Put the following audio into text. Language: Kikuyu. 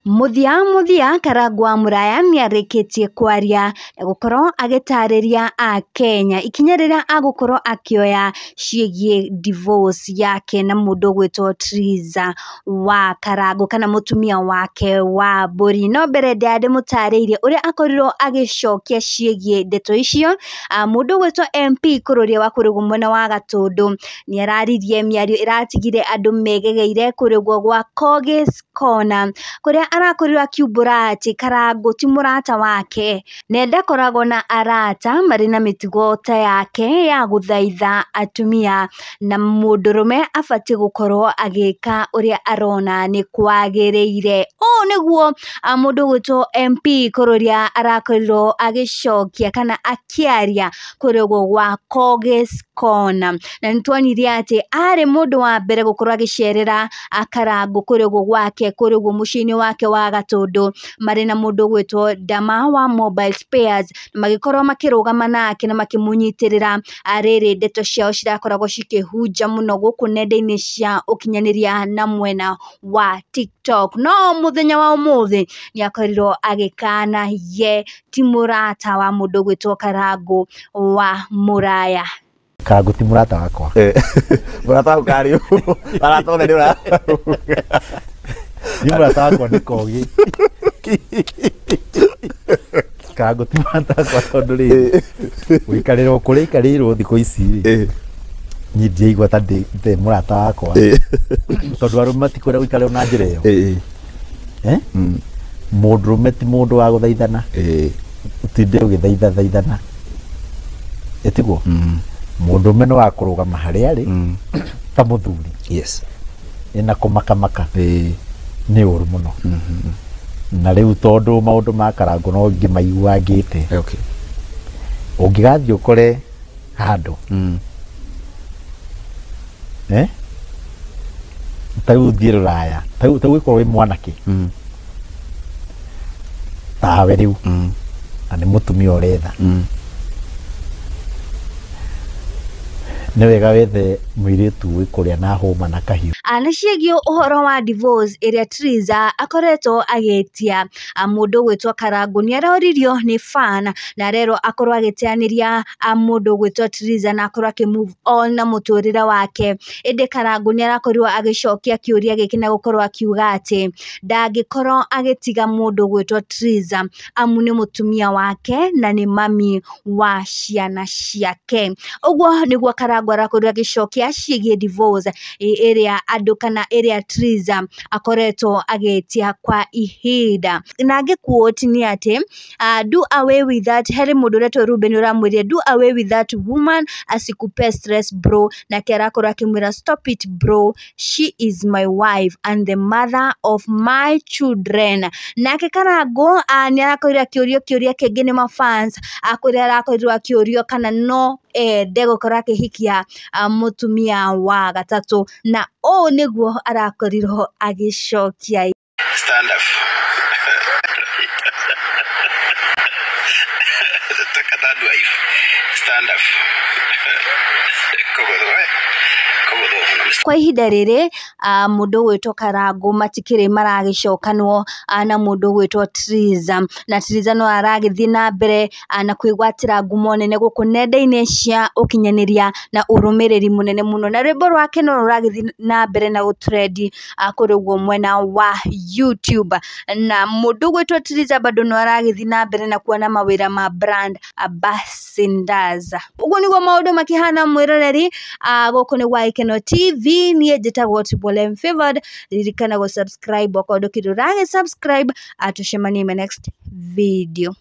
Mũthia mũthia Karangũ wa Mũraya nĩarĩkĩtie kwaria na gũkorwo agĩtarĩria akenya ikinya rĩrĩa agũkorwo akĩoya ciĩgiĩ divorce yake na mũndũ ũgwĩtwo Triza wa Karangũ kana mũtumia wake wa mbũri. No mbere ndĩmũtarĩirie ũrĩa akorirwo agĩcokia ciĩgiĩ ndeto icio. Mũndũ ũgwĩtwo MP Kururia wa kũrĩa mwena wa Gatũndũ nĩararirie mĩario ĩratigire andũ megegeire kũrĩa ũguo gwa Kogis Corner, kũrĩa arakorirwo akiumbũra atĩ Karangũ ti mũrata wake na ndakoragwo na arata marĩ na mĩtugo ta yake ya gũthaitha atumia, na mũndũrũme abatiĩ gũkorwo agĩka ũrĩa arona nĩ kwagĩrĩire. Ũũ nĩguo mũndũ ũgwĩtwo MP Kururia arakorirwo agĩcokia kana akĩaria kũrĩa ũguo gwa Kogis Corner, na nĩtuonire atĩ arĩ mũndũ wa mbere gũkorwo agĩcerera Karangũ kũrĩa ũguo gwake kũrĩa ũguo mũciĩ-inĩ wake wa Gatũndũ marĩ na mũndũ ũgwĩtwo Dama wa Mobile Spares, na magĩkorwo makĩrũgama nake na makĩmũnyitĩrĩra. Rĩrĩ ndeto ciao cirakoragwo cikĩhunja mũno gũkũ nenda-inĩ cia ũkinyanĩria na mwena wa TikTok. No mũthenya wa ũmũthĩ nĩakorirwo agĩkana ye ti mũrata wa mũndũ ũgwĩtwo Karangũ wa Mũraya. Karangũ ti mũrata wakwa. Mũrata waku karĩ ũ? Arata othe nĩ Niĩ mũrata wakwa nĩ Kogi. Karangũ ti mũrata wakwa tondũ rĩrĩ gũikarĩrwo kũrĩa aikarĩirwo thikũ ici rĩ, niĩ ndiraigua ta ndĩ mũrata wakwa tondũ arũme matikwenda gũikarĩrwo na njĩra ĩyo. Mũndũrũme ti mũndũ wa gũthaithana, ũtinde ũgĩthaitha thaithana, ĩtiguo? Mũndũrũme nĩ wa kũrũgama harĩa arĩ ta mũthuri. Yes. Ĩna kũmakamaka nĩ ũru mũno. Na rĩu tondũ maũndũ ma Karangũ no ngĩmaigua ngĩte. Okay. Ũngĩgathiĩ ũkore handũ ta rĩu ũthiĩ rũraya, ta rĩu ũgĩkorwo wĩ mwanake tawe rĩu na nĩ mũtumia ũretha, nĩ wega wethe mũirĩtu wĩ kũrĩa na hũma na kahiũ. Nĩ ciĩgiĩ ũhoro wa divorce ĩrĩa Triza akoretwo agĩtia mũndũ ũgwĩtwo Karangũ. Nĩ aroririo nĩ fan na arerwo akorwo agĩteanĩria mũndũ ũgwĩtwo Triza na akorwo akĩ move on na mũtũrĩre wake. Ĩndĩ Karangũ nĩ arakorirwo agĩcokia kĩũria gĩkĩ na gũkorwo akiuga atĩ ndangĩkorwo agĩtiga mũndũ ũgwĩtwo Triza amu nĩ mũtumia wake na nĩ mami wa ciana ciake. Ũguo nĩguo Karangũ arakorirwo agĩcokia ciĩgiĩ divorce ĩrĩa andũ kana ĩrĩa Triza akoretwo agĩtia kwa ihinda. Na ngĩquote nĩ atĩ do away with that, harĩ mũndũ ũretwo Ruben ũramwĩrire do away with that woman asikupe stress bro, nake arakorwo akĩmwĩra stop it bro, she is my wife and the mother of my children. Nake Karangũ nĩ arakorirwo akĩũrio kĩũria kĩngĩ nĩ mafans, kũrĩa arakorirwo akĩũrio kana no ende gũkorwo akĩhikia mũtumia wa gatatũ, na ũũ nĩguo arakorirwo agĩcokia. Stand up. Third wife. Stand up. Kwa ihinda rĩrĩ mũndũ ũgwĩtwo Karangũ matikĩrĩ maragĩcokanwo na mũndũ ũgwĩtwo Triza, na Triza no aragĩthiĩ na mbere na kwĩgwatĩra ngumo nene gũkũ nenda-inĩ cia ũkinyanĩria na ũrũmĩrĩri mũnene mũno, na rwĩmbo rwake no rũragĩthiĩ na mbere na gũtrendi kũrĩa ũguo mwena wa YouTube. Na mũndũ ũgwĩtwo Triza bado no aragĩthiĩ na mbere na kuona mawĩra ma brand ambassadors. Ũguo nĩguo maũndũ makĩhana mwĩroreri, gũkũ nĩ gwa Gĩkeno TV. Niĩ njĩtagwo Triple M Favored. Ririkana gũ subscribe okorwo ndũkĩrĩ ũragĩ subscribe. Tũcemanie my next video.